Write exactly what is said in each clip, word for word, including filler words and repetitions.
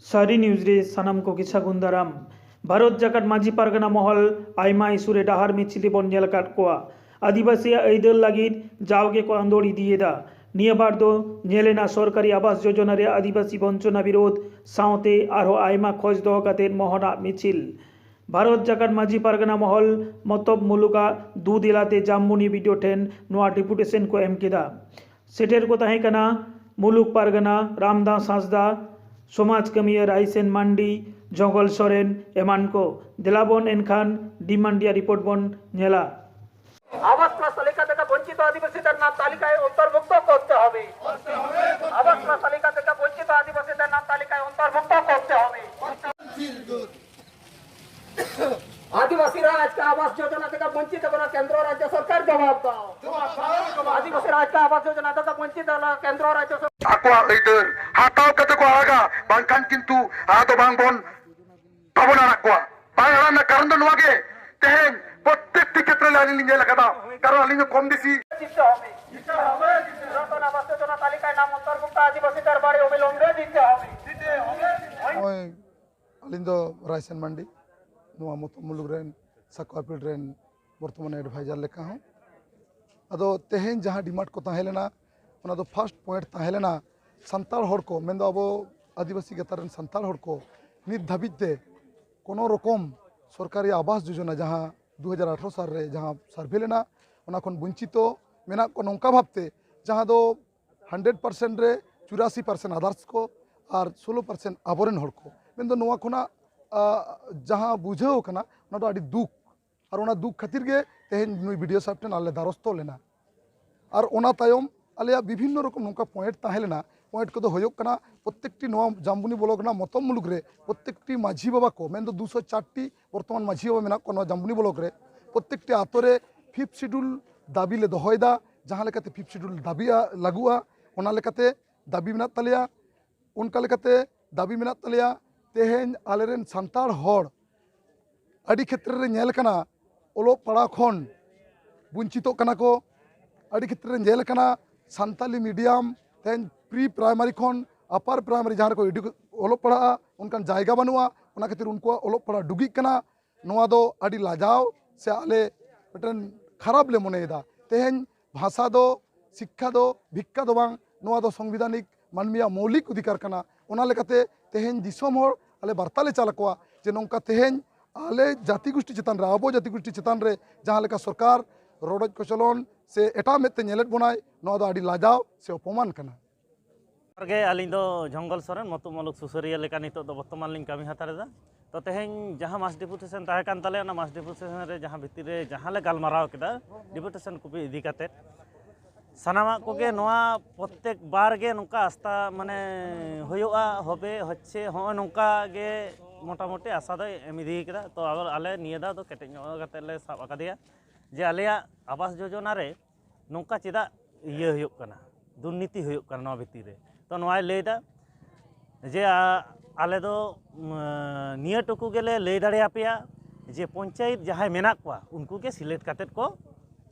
ᱥᱟᱹᱨᱤ ᱱᱤᱭᱩᱡᱽ ᱨᱮ ᱥᱟᱱᱟᱢ ᱠᱚᱜᱮ ᱥᱟᱹᱜᱩᱱ ᱫᱟᱨᱟᱢ᱾ ᱵᱷᱟᱨᱚᱛ ᱡᱟᱠᱟᱛ ᱢᱟᱹᱡᱷᱤ ᱯᱟᱨᱜᱟᱱᱟ ᱢᱚᱦᱚᱞ ᱟᱭᱢᱟ ᱤᱥᱩ ᱨᱮ ᱰᱟᱦᱟᱨ ᱢᱤᱪᱷᱤᱞ ᱵᱚᱱ ᱧᱮᱞ ᱟᱠᱟᱫ ᱠᱚᱣᱟ᱾ ᱟᱹᱫᱤᱵᱟᱹᱥᱤᱭᱟᱜ ᱟᱹᱭᱫᱟᱹᱨ ᱞᱟᱹᱜᱤᱫ ᱡᱟᱣᱜᱮ ᱠᱚ ᱟᱸᱫᱳᱲ ᱤᱫᱤᱭᱮᱫᱟ᱾ ᱱᱤᱭᱟᱹ ᱵᱟᱨ ᱫᱚ ᱧᱮᱞᱮᱱᱟ ᱥᱚᱨᱠᱟᱨᱤ ᱟᱵᱟᱥ ᱡᱳᱡᱚᱱᱟ ᱨᱮᱭᱟᱜ ᱟᱹᱫᱤᱵᱟᱹᱥᱤ ᱵᱚᱧᱪᱚᱱᱟ ᱵᱤᱨᱳᱫᱷ ᱥᱟᱶᱛᱮ ᱟᱨᱦᱚᱸ ᱟᱭᱢᱟ ᱠᱷᱚᱡᱽ ᱫᱚᱦᱚ ᱠᱟᱛᱮ ᱢᱚᱦᱚᱱᱟᱜ ᱢᱤᱪᱷᱤᱞ᱾ ᱵᱷᱟᱨᱚᱛ ᱡᱟᱠᱟᱛ ᱢᱟᱹᱡᱷᱤ ᱯᱟᱨᱜᱟᱱᱟ ᱢᱚᱦᱚᱞ ᱢᱚᱛᱚᱵ ᱢᱩᱞᱩᱠᱟᱜ ᱫᱩ ᱫᱮᱞᱟᱛᱮ ᱡᱟᱢᱵᱩᱱᱤ ᱵᱤᱰᱤᱭᱳ ᱴᱷᱮᱱ ᱱᱚᱣᱟ ᱰᱮᱯᱩᱴᱮᱥᱚᱱ ᱠᱚ ᱮᱢ ᱠᱮᱫᱟ᱾ ᱥᱮᱴᱮᱨ ᱠᱚ ᱛᱟᱦᱮᱸ ᱠᱟᱱᱟ ᱢᱩᱞᱩᱠ ᱯᱟᱨᱜᱟᱱᱟ ᱨᱟᱢᱫᱟᱥ ᱦᱟᱸᱥᱫᱟ, ᱥᱚᱢᱟᱡᱽ ᱠᱟᱹᱢᱤᱭᱟᱹ ᱨᱟᱭᱥᱮᱱ ᱢᱟᱱᱰᱤ, ᱡᱚᱝᱜᱚᱞ ᱥᱚᱨᱮᱱ ᱮᱢᱟᱱ ᱠᱚ᱾ ᱫᱮᱞᱟ ᱵᱚᱱ ᱮᱱᱠᱷᱟᱱ ᱰᱤᱢᱟᱱᱰ ᱨᱮᱭᱟᱜ ᱨᱤᱯᱳᱨᱴ ᱵᱚᱱ ᱧᱮᱞᱟ᱾ আবাস প্লাস তালিকা থেকে বঞ্চিত আদিবাসীদের নাম তালিকায় অন্তর্ভুক্ত করতে হবে। আবাস প্লাস তালিকা থেকে বঞ্চিত আদিবাসীদের নাম তালিকায় অন্তর্ভুক্ত করতে হবে। আদিবাসীরা আজকে আবাস যোজনা থেকে বঞ্চিত কেন? কেন্দ্র রাজ্য সরকার জবাব দাও। আদিবাসীরা আজকে আবাস যোজনা থেকে বঞ্চিত হলো, কেন্দ্র রাজ্য সরকার। ᱟᱠᱚᱣᱟᱜ ᱟᱹᱭᱫᱟᱹᱨ ᱦᱟᱛᱟᱣ ᱠᱟᱛᱮ ᱠᱚ ᱟᱲᱟᱜᱟ, ᱵᱟᱝᱠᱷᱟᱱ ᱠᱤᱱᱛᱩ ᱟᱫᱚ ᱵᱟᱝ ᱵᱚᱱ, ᱵᱟᱵᱚᱱ ᱟᱲᱟᱜ ᱠᱚᱣᱟ᱾ ᱵᱟᱝ ᱟᱲᱟᱜ ᱨᱮᱱᱟᱜ ᱠᱟᱨᱚᱱ ᱫᱚ ᱱᱚᱣᱟ ᱜᱮ, ᱛᱮᱦᱮᱧ ᱯᱨᱚᱛᱮᱠᱴᱤ ᱠᱷᱮᱛᱨᱮ ᱨᱮ ᱟᱹᱞᱤᱧ ᱞᱤᱧ ᱧᱮᱞ ᱟᱠᱟᱫᱟ, ᱠᱟᱨᱚᱱ ᱟᱹᱞᱤᱧ ᱫᱚ ᱠᱚᱢ ᱵᱮᱥᱤ ᱡᱤᱛᱮ ᱦᱚᱵᱮ, ᱡᱤᱛᱮ ᱦᱚᱵᱮ, ᱡᱤᱛᱮ ᱦᱚᱵᱮ। পুরাতন আবাস যোজনা তালিকায় নাম অন্তর্ভুক্ত আদিবাসীদের বাড়ি অবিলম্বে দিতে হবে। ᱱᱚᱜᱼᱚᱭ ᱟᱹᱞᱤᱧ ᱫᱚ ᱨᱟᱭᱥᱮᱱ ᱢᱟᱱᱰᱤ, ᱱᱚᱣᱟ ᱢᱚᱛᱚᱵ ᱢᱩᱞᱩᱠ ᱨᱮᱱ ᱥᱟᱠᱣᱟ ᱯᱤᱲ ᱨᱮᱱ ᱵᱚᱨᱛᱚᱢᱟᱱ ᱮᱰᱵᱷᱟᱭᱡᱟᱨ ᱞᱮᱠᱟ ᱦᱚᱸ᱾ ᱟᱫᱚ ᱛᱮᱦᱮᱧ ᱡᱟᱦᱟᱸ ᱰᱤᱢᱟᱱᱰ ᱠᱚ ᱛᱟᱦᱮᱸ ᱞᱮᱱᱟ, ᱚᱱᱟ ᱫᱚ ᱯᱷᱟᱥᱴ ᱯᱚᱭᱮᱱᱴ ᱛᱟᱦᱮᱸ ᱞᱮᱱᱟ, ᱥᱟᱱᱛᱟᱲ ᱦᱚᱲ ᱠᱚ, ᱢᱮᱱᱫᱚ ᱟᱵᱚ ᱟᱹᱫᱤᱵᱟᱹᱥᱤ ᱜᱟᱛᱟᱠ ᱨᱮᱱ ᱥᱟᱱᱛᱟᱲ ᱦᱚᱲ ᱠᱚ ᱱᱤᱛ ᱫᱷᱟᱹᱵᱤᱡ ᱛᱮ ᱠᱳᱱᱳ ᱨᱚᱠᱚᱢ ᱥᱚᱨᱠᱟᱨᱤ ᱟᱵᱟᱥ ᱡᱳᱡᱚᱱᱟ, ᱡᱟᱦᱟᱸ ᱫᱩ ᱦᱟᱡᱟᱨ ᱟᱴᱷᱨᱚ ᱥᱟᱞ ᱨᱮ ᱡᱟᱦᱟᱸ ᱥᱟᱨᱵᱷᱮ ᱞᱮᱱᱟ, ᱚᱱᱟ ᱠᱷᱚᱱ ᱵᱚᱧᱪᱤᱛᱚ ᱢᱮᱱᱟᱜ ᱠᱚᱣᱟ ᱱᱚᱝᱠᱟ ᱵᱷᱟᱵᱽᱛᱮ, ᱡᱟᱦᱟᱸ ᱫᱚ ᱦᱟᱱᱰᱨᱮᱰ ᱯᱟᱨᱥᱮᱱᱴ ᱨᱮ ᱪᱩᱨᱟᱥᱤ ᱯᱟᱨᱥᱮᱱᱴ ᱟᱫᱟᱨᱥ ᱠᱚ ᱟᱨ ᱥᱳᱞᱳ ᱯᱟᱨᱥᱮᱱᱴ ᱟᱵᱚᱨᱮᱱ ᱦᱚᱲ ᱠᱚ᱾ ᱢᱮᱱᱫᱚ ᱱᱚᱣᱟ ᱠᱷᱚᱱᱟᱜ, ᱟ, ᱡᱟᱦᱟᱸ ᱵᱩᱡᱷᱟᱹᱣ ᱠᱟᱱᱟ, ᱚᱱᱟ ᱫᱚ ᱟᱹᱰᱤ ᱫᱩᱠ᱾ ᱟᱨ ᱚᱱᱟ ᱫᱩᱠ ᱠᱷᱟᱹᱛᱤᱨ ᱜᱮ ᱛᱮᱦᱮᱧ ᱱᱩᱭ ᱵᱤᱰᱤᱳ ᱥᱟᱦᱮᱵᱽ ᱴᱷᱮᱱ ᱟᱞᱮ ᱫᱟᱨᱚᱥᱛᱚ ᱞᱮᱱᱟ᱾ ᱟᱨ ᱚᱱᱟ ᱛᱟᱭᱚᱢ ᱟᱞᱮᱭᱟᱜ ᱵᱤᱵᱷᱤᱱᱱᱚ ᱨᱚᱠᱚᱢ ᱱᱚᱝᱠᱟ ᱯᱚᱭᱮᱱᱴ ᱛᱟᱦᱮᱸ ᱞᱮᱱᱟ᱾ ᱯᱚᱭᱮᱱᱴ ᱠᱚᱫᱚ ᱦᱩᱭᱩᱜ ᱠᱟᱱᱟ, ᱯᱨᱚᱛᱮᱠᱴᱤ ᱱᱚᱣᱟ ᱡᱟᱢᱵᱩᱱᱤ ᱵᱞᱚᱠ ᱨᱮᱱᱟᱜ ᱢᱚᱛᱚᱢ ᱢᱩᱞᱩᱠ ᱨᱮ ᱯᱨᱚᱛᱮᱠᱴᱤ ᱢᱟᱹᱡᱷᱤ ᱵᱟᱵᱟ ᱠᱚ, ᱢᱮᱱᱫᱚ ᱫᱩᱥᱚ ᱪᱟᱨ ᱴᱤ ᱵᱚᱨᱛᱚᱢᱟᱱ ᱢᱟᱹᱡᱷᱤ ᱵᱟᱵᱟ ᱢᱮᱱᱟᱜ ᱠᱚᱣᱟ ᱱᱚᱣᱟ ᱡᱟᱢᱵᱩᱱᱤ ᱵᱞᱚᱠ ᱨᱮ, ᱯᱨᱚᱛᱮᱠᱴᱤ ᱟᱛᱳ ᱨᱮ ᱯᱷᱤᱯᱛᱷ ᱥᱤᱰᱩᱞ ᱫᱟᱹᱵᱤ ᱞᱮ ᱫᱚᱦᱚᱭᱮᱫᱟ᱾ ᱡᱟᱦᱟᱸ ᱞᱮᱠᱟᱛᱮ ᱯᱷᱤᱯᱛᱷ ᱥᱤᱰᱩᱞ ᱫᱟᱹᱵᱤᱜᱼᱟ, ᱞᱟᱹᱜᱩᱜᱼᱟ, ᱚᱱᱟ ᱞᱮᱠᱟᱛᱮ ᱫᱟᱹᱵᱤ ᱢᱮᱱᱟᱜ ᱛᱟᱞᱮᱭᱟ᱾ ᱚᱱᱠᱟ ᱞᱮᱠᱟᱛᱮ ᱫᱟᱹᱵᱤ ᱢᱮᱱᱟᱜ ᱛᱟᱞᱮᱭᱟ᱾ ᱛᱮᱦᱮᱧ ᱟᱞᱮᱨᱮᱱ ᱥᱟᱱᱛᱟᱲ ᱦᱚᱲ ᱟᱹᱰᱤ ᱠᱷᱮᱛᱨᱮ ᱨᱮ ᱧᱮᱞ ᱠᱟᱱᱟ, ᱚᱞᱚᱜ ᱯᱟᱲᱦᱟᱣ ᱠᱷᱚᱱ ᱵᱚᱧᱪᱤᱛᱚᱜ ᱠᱟᱱᱟ ᱠᱚ᱾ ᱟᱹᱰᱤ ᱠᱷᱮᱛᱨᱮ ᱨᱮ ᱧᱮᱞ ᱠᱟᱱᱟ, ᱥᱟᱱᱛᱟᱞᱤ ᱢᱤᱰᱤᱭᱟᱢ ᱛᱮᱦᱮᱧ ᱯᱨᱤ ᱯᱨᱟᱭᱢᱟᱨᱤ ᱠᱷᱚᱱ ᱟᱯᱟᱨ ᱯᱨᱟᱭᱢᱟᱨᱤ ᱡᱟᱦᱟᱸ ᱨᱮᱠᱚ ᱮᱰᱩᱠᱮ-, ᱚᱞᱚᱜ ᱯᱟᱲᱦᱟᱜᱼᱟ, ᱚᱱᱠᱟᱱ ᱡᱟᱭᱜᱟ ᱵᱟᱹᱱᱩᱜᱼᱟ, ᱚᱱᱟ ᱠᱷᱟᱹᱛᱤᱨ ᱩᱱᱠᱩᱣᱟᱜ ᱚᱞᱚᱜ ᱯᱟᱲᱦᱟᱜ ᱰᱩᱜᱤᱜ ᱠᱟᱱᱟ᱾ ᱱᱚᱣᱟ ᱫᱚ ᱟᱹᱰᱤ ᱞᱟᱡᱟᱣ ᱥᱮ ᱟᱞᱮ ᱢᱤᱫᱴᱮᱱ ᱠᱷᱟᱨᱟᱯ ᱞᱮ ᱢᱚᱱᱮᱭᱮᱫᱟ᱾ ᱛᱮᱦᱮᱧ ᱵᱷᱟᱥᱟ ᱫᱚ, ᱥᱤᱠᱠᱷᱟ ᱫᱚ ᱵᱷᱤᱠᱠᱷᱟ ᱫᱚ ᱵᱟᱝ, ᱱᱚᱣᱟ ᱫᱚ ᱥᱚᱝᱵᱤᱫᱷᱟᱱᱤᱠ ᱢᱟᱹᱱᱢᱤᱭᱟᱜ ᱢᱳᱣᱞᱤᱠ ᱚᱫᱷᱤᱠᱟᱨ ᱠᱟᱱᱟ᱾ ᱚᱱᱟ ᱞᱮᱠᱟᱛᱮ ᱛᱮᱦᱮᱧ ᱫᱤᱥᱚᱢ ᱦᱚᱲ ᱟᱞᱮ ᱵᱟᱨᱛᱟ ᱞᱮ ᱪᱟᱞ ᱟᱠᱚᱣᱟ ᱡᱮ ᱱᱚᱝᱠᱟ ᱛᱮᱦᱮᱧ ᱟᱞᱮ ᱡᱟᱹᱛᱤ ᱜᱩᱥᱴᱤ ᱪᱮᱛᱟᱱ ᱨᱮ, ᱟᱵᱚ ᱡᱟᱹᱛᱤ ᱜᱩᱥᱴᱤ ᱪᱮᱛᱟᱱ ᱨᱮ ᱡᱟᱦᱟᱸ ᱞᱮᱠᱟ ᱥᱚᱨᱠᱟᱨ ᱨᱚᱰᱚᱡ ᱠᱚᱪᱚᱞᱚᱱ ᱥᱮ ᱮᱴᱟᱜ ᱢᱮᱫ ᱛᱮ ᱧᱮᱞᱮᱫ ᱵᱚᱱᱟᱭ, ᱱᱚᱣᱟ ᱫᱚ ᱟᱹᱰᱤ ᱞᱟᱡᱟᱣ ᱥᱮ ᱚᱯᱚᱢᱟᱱ ᱠᱟᱱᱟ᱾ ᱡᱚᱦᱟᱨ ᱜᱮ, ᱟᱹᱞᱤᱧ ᱫᱚ ᱡᱚᱝᱜᱚᱞ ᱥᱚᱨᱮᱱ, ᱢᱚᱛᱩ ᱢᱩᱞᱩᱠ ᱥᱩᱥᱟᱹᱨᱤᱭᱟᱹ ᱞᱮᱠᱟ ᱱᱤᱛᱚᱜ ᱫᱚ ᱵᱚᱨᱛᱚᱢᱟᱱ ᱞᱤᱧ ᱠᱟᱹᱢᱤ ᱦᱟᱛᱟᱲ ᱮᱫᱟ᱾ ᱛᱚ ᱛᱮᱦᱮᱧ ᱡᱟᱦᱟᱸ ᱢᱟᱥ ᱰᱮᱯᱩᱴᱮᱥᱚᱱ ᱛᱟᱦᱮᱸ ᱠᱟᱱ ᱛᱟᱞᱮᱭᱟ, ᱚᱱᱟ ᱢᱟᱥ ᱰᱮᱯᱩᱴᱮᱥᱚᱱ ᱨᱮ ᱡᱟᱦᱟᱸ ᱵᱷᱤᱛᱤᱨ ᱨᱮ ᱡᱟᱦᱟᱸ ᱞᱮ ᱜᱟᱞᱢᱟᱨᱟᱣ ᱠᱮᱫᱟ ᱰᱮᱯᱩᱴᱮᱥᱚᱱ ᱠᱚᱯᱤ ᱤᱫᱤ ᱠᱟᱛᱮᱫ, ᱥᱟᱱᱟᱢᱟᱜ ᱠᱚᱜᱮ ᱱᱚᱣᱟ ᱯᱨᱚᱛᱛᱮᱠ ᱵᱟᱨ ᱜᱮ ᱱᱚᱝᱠᱟ ᱟᱥᱛᱟ ᱢᱟᱱᱮ ᱦᱩᱭᱩᱜᱼᱟ, ᱦᱚᱵᱮ ᱦᱚᱪᱪᱷᱮ, ᱦᱚᱸᱜᱼᱚᱭ ᱱᱚᱝᱠᱟ ᱜᱮ ᱢᱚᱴᱟᱢᱩᱴᱤ ᱟᱥᱟ ᱫᱚᱭ ᱮᱢ ᱤᱫᱤ ᱠᱮᱫᱟ᱾ ᱛᱚ ᱟᱵᱟᱨ ᱟᱞᱮ ᱱᱤᱭᱟᱹ ᱫᱷᱟᱣ ᱫᱚ ᱠᱮᱴᱮᱡ ᱧᱚᱜ ᱠᱟᱛᱮᱫ ᱞᱮ ᱥᱟᱵ ᱟᱠᱟᱫᱮᱭᱟ ᱡᱮ ᱟᱞᱮᱭᱟᱜ ᱟᱵᱟᱥ ᱡᱳᱡᱚᱱᱟ ᱨᱮ ᱱᱚᱝᱠᱟ ᱪᱮᱫᱟᱜ ᱤᱭᱟᱹ ᱦᱩᱭᱩᱜ ᱠᱟᱱᱟ, ᱫᱩᱨᱱᱤᱛᱤ ᱦᱩᱭᱩᱜ ᱠᱟᱱᱟ ᱱᱚᱣᱟ ᱵᱷᱤᱛᱤᱨ ᱨᱮ᱾ ᱛᱚ ᱱᱚᱣᱟᱭ ᱞᱟᱹᱭᱫᱟ ᱡᱮ ᱟ-, ᱟᱞᱮ ᱫᱚ ᱩᱢ, ᱱᱤᱭᱟᱹ ᱴᱩᱠᱩ ᱜᱮᱞᱮ ᱞᱟᱹᱭ ᱫᱟᱲᱮᱭᱟᱯᱮᱭᱟ ᱡᱮ ᱯᱚᱧᱪᱟᱭᱮᱛ ᱡᱟᱦᱟᱸᱭ ᱢᱮᱱᱟᱜ ᱠᱚᱣᱟ ᱩᱱᱠᱩ ᱜᱮ ᱥᱤᱞᱮᱠᱴ ᱠᱟᱛᱮᱫ ᱠᱚ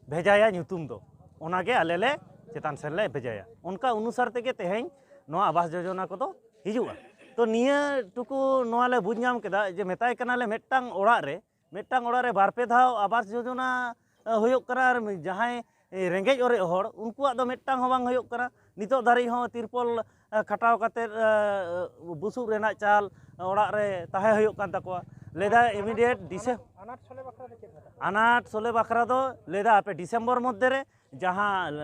ᱵᱷᱮᱡᱟᱭᱟ ᱧᱩᱛᱩᱢ ᱫᱚ, ᱚᱱᱟᱜᱮ ᱟᱞᱮ ᱞᱮ ᱪᱮᱛᱟᱱ ᱥᱮᱱ ᱞᱮ ᱵᱷᱮᱡᱟᱭᱟ᱾ ᱚᱱᱠᱟ ᱚᱱᱩᱥᱟᱨ ᱛᱮᱜᱮ ᱛᱮᱦᱮᱧ ᱱᱚᱣᱟ ᱟᱵᱟᱥ ᱡᱳᱡᱚᱱᱟ ᱠᱚᱫᱚ ᱦᱤᱡᱩᱜᱼᱟ᱾ ᱛᱚ ᱱᱤᱭᱟᱹ ᱴᱩᱠᱩ ᱱᱚᱣᱟ ᱞᱮ ᱵᱩᱡᱽ ᱧᱟᱢ ᱠᱮᱫᱟ ᱡᱮ ᱢᱮᱛᱟᱭ ᱠᱟᱱᱟᱞᱮ ᱢᱤᱫᱴᱟᱝ ᱚᱲᱟᱜ ᱨᱮ ᱢᱤᱫᱴᱟᱝ ᱚᱲᱟᱜ ᱨᱮ ᱵᱟᱨ ᱯᱮ ᱫᱷᱟᱣ ᱟᱵᱟᱥ ᱡᱳᱡᱚᱱᱟ ᱦᱩᱭᱩᱜ ᱠᱟᱱᱟ, ᱟᱨ ᱡᱟᱦᱟᱸᱭ ᱨᱮᱸᱜᱮᱡ ᱚᱨᱮᱡ ᱦᱚᱲ ᱩᱱᱠᱩᱣᱟᱜ ᱫᱚ ᱢᱤᱫᱴᱟᱝ ᱦᱚᱸ ᱵᱟᱝ ᱦᱩᱭᱩᱜ ᱠᱟᱱᱟ᱾ ᱱᱤᱛᱚᱜ ᱫᱷᱟᱹᱨᱤᱡ ᱦᱚᱸ ᱛᱤᱨᱯᱚᱞ ᱠᱷᱟᱴᱟᱣ ᱠᱟᱛᱮᱫ ᱵᱩᱥᱩᱵ ᱨᱮᱱᱟᱜ ᱪᱟᱞ ᱚᱲᱟᱜ ᱨᱮ ᱛᱟᱦᱮᱸ ᱦᱩᱭᱩᱜ ᱠᱟᱱ ᱛᱟᱠᱚᱣᱟ᱾ ᱞᱟᱹᱭᱫᱟ ᱤᱢᱤᱰᱤᱭᱮᱴ ᱰᱤᱥᱮ ᱟᱱᱟᱴ ᱥᱚᱞᱦᱮ ᱵᱟᱠᱷᱨᱟ ᱫᱚ ᱪᱮᱫ ᱦᱟᱛᱟᱣ? ᱟᱱᱟᱴ ᱥᱚᱞᱦᱮ ᱵᱟᱠᱷᱨᱟ ᱫᱚ ᱞᱟᱹᱭᱫᱟ ᱟᱯᱮ ᱰᱤᱥᱮᱢᱵᱚᱨ ᱢᱚᱫᱽᱫᱷᱮ ᱨᱮ ᱡᱟᱦᱟᱸ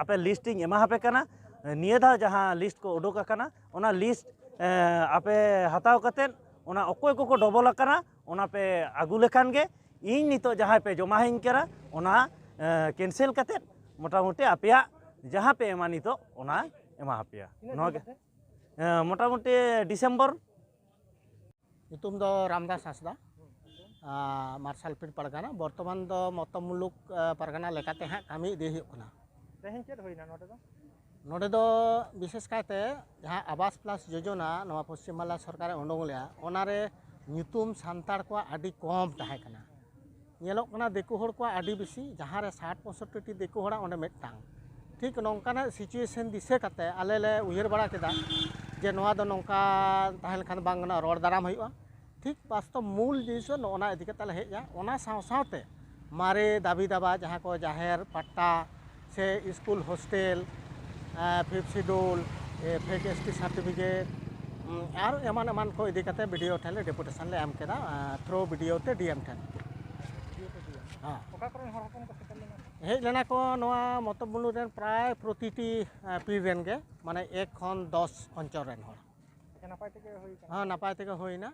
ᱟᱯᱮ ᱞᱤᱥᱴ ᱤᱧ ᱮᱢᱟ ᱟᱯᱮ ᱠᱟᱱᱟ, ᱱᱤᱭᱟᱹ ᱫᱷᱟᱣ ᱡᱟᱦᱟᱸ ᱞᱤᱥᱴ ᱠᱚ ᱩᱰᱩᱠ ᱟᱠᱟᱱᱟ ᱚᱱᱟ ᱞᱤᱥᱴ ᱟᱯᱮ ᱦᱟᱛᱟᱣ ᱠᱟᱛᱮᱫ ᱚᱱᱟ ᱚᱠᱚᱭ ᱠᱚᱠᱚ ᱰᱚᱵᱚᱞ ᱟᱠᱟᱱᱟ ᱚᱱᱟ ᱯᱮ ᱟᱹᱜᱩ ᱞᱮᱠᱷᱟᱱ ᱜᱮ ᱤᱧ ᱱᱤᱛᱚᱜ ᱡᱟᱦᱟᱸᱭ ᱯᱮ ᱡᱚᱢᱟᱦᱟᱹᱧ ᱠᱟᱱᱟ ᱚᱱᱟ ᱠᱮᱱᱥᱮᱞ ᱠᱟᱛᱮᱫ ᱢᱚᱴᱟᱢᱩᱴᱤ ᱟᱯᱮᱭᱟᱜ ᱡᱟᱦᱟᱸ ᱯᱮ ᱮᱢᱟ ᱱᱤᱛᱚᱜ ᱚᱱᱟ ᱮᱢᱟ ᱟᱯᱮᱭᱟ᱾ ᱱᱚᱣᱟ ᱜᱮ ᱢᱚᱴᱟᱢᱩᱴᱤ ᱰᱤᱥᱮᱢᱵᱚᱨ᱾ ᱧᱩᱛᱩᱢ ᱫᱚ ᱨᱟᱢᱫᱟᱥ ᱦᱟᱸᱥᱫᱟ, ᱢᱟᱨᱥᱟᱞᱯᱤᱲ ᱯᱟᱨᱜᱟᱱᱟ᱾ ᱵᱚᱨᱛᱚᱢᱟᱱ ᱫᱚ ᱢᱚᱛᱚ ᱢᱩᱞᱩᱠ ᱯᱟᱨᱜᱟᱱᱟ ᱞᱮᱠᱟᱛᱮ ᱦᱟᱸᱜ ᱠᱟᱹᱢᱤ ᱤᱫᱤ ᱦᱩᱭᱩᱜ ᱠᱟᱱᱟ᱾ ᱛᱮᱦᱮᱧ ᱪᱮᱫ ᱦᱩᱭᱱᱟ ᱱᱚᱰᱮ ᱫᱚ? ᱱᱚᱰᱮ ᱫᱚ ᱵᱤᱥᱮᱥ ᱠᱟᱭᱛᱮ ᱡᱟᱦᱟᱸ ᱟᱵᱟᱥ ᱯᱞᱟᱥ ᱡᱳᱡᱚᱱᱟ ᱱᱚᱣᱟ ᱯᱚᱥᱪᱤᱢ ᱵᱟᱝᱞᱟ ᱥᱚᱨᱠᱟᱨᱮ ᱩᱰᱩᱝ ᱞᱮᱫᱼᱟ, ᱚᱱᱟᱨᱮ ᱧᱩᱛᱩᱢ ᱥᱟᱱᱛᱟᱲ ᱠᱚᱣᱟᱜ ᱟᱹᱰᱤ ᱠᱚᱢ ᱛᱟᱦᱮᱸ ᱠᱟᱱᱟ᱾ ᱧᱮᱞᱚᱜ ᱠᱟᱱᱟ ᱫᱤᱠᱩ ᱦᱚᱲ ᱠᱚᱣᱟᱜ ᱟᱹᱰᱤ ᱵᱮᱥᱤ, ᱡᱟᱦᱟᱸ ᱨᱮ ᱥᱟᱴ ᱯᱚᱸᱭᱥᱚᱴᱴᱤ ᱫᱤᱠᱩ ᱦᱚᱲᱟᱜ ᱚᱸᱰᱮ ᱢᱤᱫᱴᱟᱝ᱾ ᱴᱷᱤᱠ ᱱᱚᱝᱠᱟᱱᱟᱜ ᱥᱤᱪᱩᱭᱮᱥᱚᱱ ᱫᱤᱥᱟᱹ ᱠᱟᱛᱮ ᱟᱞᱮ ᱞᱮ ᱩᱭᱦᱟᱹᱨ ᱵᱟᱲᱟ ᱠᱮᱫᱟ ᱡᱮ ᱱᱚᱣᱟ ᱫᱚ ᱱᱚᱝᱠᱟ ᱛᱟᱦᱮᱸ ᱞᱮᱱᱠᱷᱟᱱ ᱵᱟᱝ ᱜᱟᱱᱚᱜᱼᱟ, ᱨᱚᱲ ᱫᱟᱨᱟᱢ ᱦᱩᱭᱩᱜᱼᱟ᱾ ᱴᱷᱤᱠ ᱵᱟᱥᱛᱚᱵ ᱢᱩᱞ ᱡᱤᱱᱤᱥ ᱫᱚ ᱱᱚᱜᱼᱚ ᱱᱟ ᱤᱫᱤ ᱠᱟᱛᱮ ᱞᱮ ᱦᱮᱡ ᱮᱱᱟ᱾ ᱚᱱᱟ ᱥᱟᱶ ᱥᱟᱶᱛᱮ ᱢᱟᱨᱮ ᱫᱟᱹᱵᱤ ᱫᱟᱵᱟ ᱡᱟᱦᱟᱸ ᱠᱚ ᱡᱟᱦᱮᱨ ᱯᱟᱴᱟ ᱥᱮ school hostel, fifth schedule, fake S T certificate, ᱟᱨ ᱮᱢᱟᱱ ᱮᱢᱟᱱ ᱠᱚ ᱤᱫᱤ ᱠᱟᱛᱮ ᱵᱤ ᱰᱤ ᱳ ᱴᱷᱮᱱ ᱞᱮ ᱰᱮᱯᱩᱴᱮᱥᱚᱱ ᱞᱮ ᱮᱢ ᱠᱮᱫᱟ, ᱛᱷᱨᱳ ᱵᱤ ᱰᱤ ᱳ ᱛᱮ ᱰᱤ ᱮᱢ ᱴᱷᱮᱱ᱾ ᱦᱮᱸ᱾ ᱚᱠᱟ ᱠᱚᱨᱮᱱ ᱦᱚᱲ ᱦᱚᱯᱚᱱ ᱠᱚ ᱥᱮᱴᱮᱨ ᱞᱮᱱᱟ? ᱦᱮᱡ ᱞᱮᱱᱟ ᱠᱚ ᱱᱚᱣᱟ ᱢᱚᱛᱚᱵ ᱢᱩᱞᱩᱠ ᱨᱮᱱ ᱯᱨᱟᱭ ᱯᱨᱚᱛᱤᱴᱤ ᱯᱤᱲ ᱨᱮᱱ ᱜᱮ, ᱢᱟᱱᱮ ᱮᱠ ᱠᱷᱚᱱ ᱫᱚᱥ ᱚᱧᱪᱚᱞ ᱨᱮᱱ ᱦᱚᱲ᱾ ᱟᱪᱪᱷᱟ, ᱱᱟᱯᱟᱭ ᱛᱮᱜᱮ ᱦᱩᱭ ᱠᱟᱱᱟ? ᱦᱮᱸ, ᱱᱟᱯᱟᱭ ᱛᱮᱜᱮ ᱦᱩᱭᱱᱟ᱾